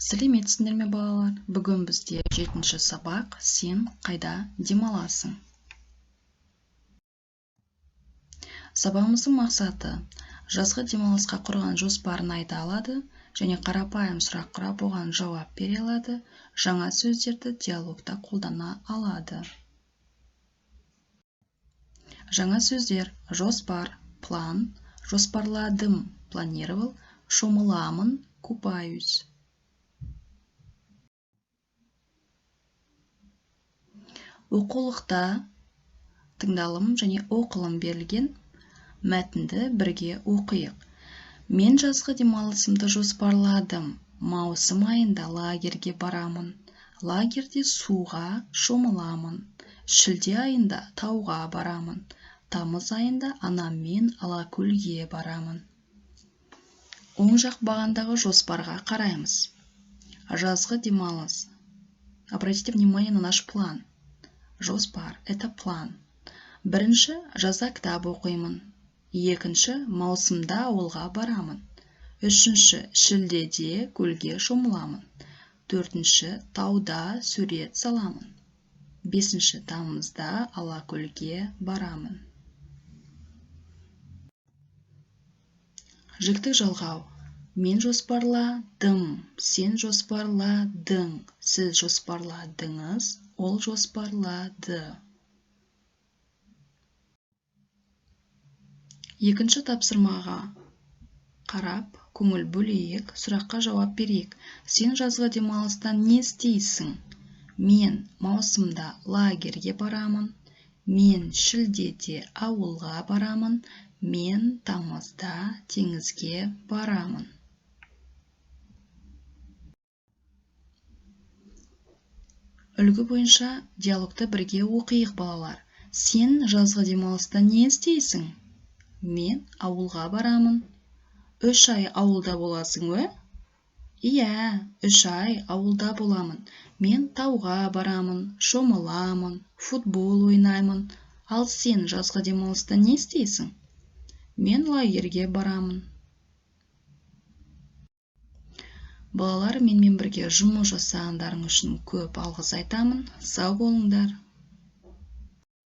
Сәлеметсіңдер ме, балалар? Бүгін бізде жетінші сабақ. Сен қайда демаласың? Сабағымыздың мақсаты: жазғы демалысқа құрған жоспарын айта алады және қарапайым сұрақ құрап, оған жауап бере алады, жаңа сөздерді диалогта қолдана алады. Жаңа сөздер: жоспар, план, жоспарладым, планировал, шомыламын, купаюсь. Оқулықта тыңдалым және оқылым берілген, мәтінді бірге оқиық. Мен жазғы демалысымды жоспарладым. Маусым айында лагерьге барамын. Лагерьде суға шомыламын. Шілде айында тауға барамын. Тамыз айында анаммен Алакөлге барамын. Оң жақ бағандағы жоспарға қараймыз. Жазғы демалыс. Обратите внимание на наш план. Жоспар – это план. Бірінші, жазда кітап оқимын. Екінші, маусымда ауылға барамын. Үшінші, шілдеде көлге шомыламын. Төртінші, тауда сурет саламын. Бесінші, тамызда Алакөлге барамын. Жіктік жалғау. Мен жоспарладым, сен жоспарладың, сіз жоспарладыңыз, ол жоспарлады. Екінші тапсырмаға қарап, көңіл бөлейік, сұраққа жауап берейік. Сен жазғы демалыста не істейсің? Мен маусымда лагерьге барамын. Мен шілдеде ауылға барамын. Мен тамызда теңізге барамын. Үлгі бойынша диалогты бірге оқиық, балалар. Сен жазғы демалыста не істейсің? Мен ауылға барамын. 3 ай ауылда боласың ба? Иә, 3 ай ауылда боламын. Мен тауға барамын, шомыламын, футбол ойнаймын. Ал сен жазғы демалыста не істейсің? Мен лагерьге барамын. Балалар, менімен бірге жұмыс жасағандарың үшін көп алғыс айтамын. Сау болыңдар.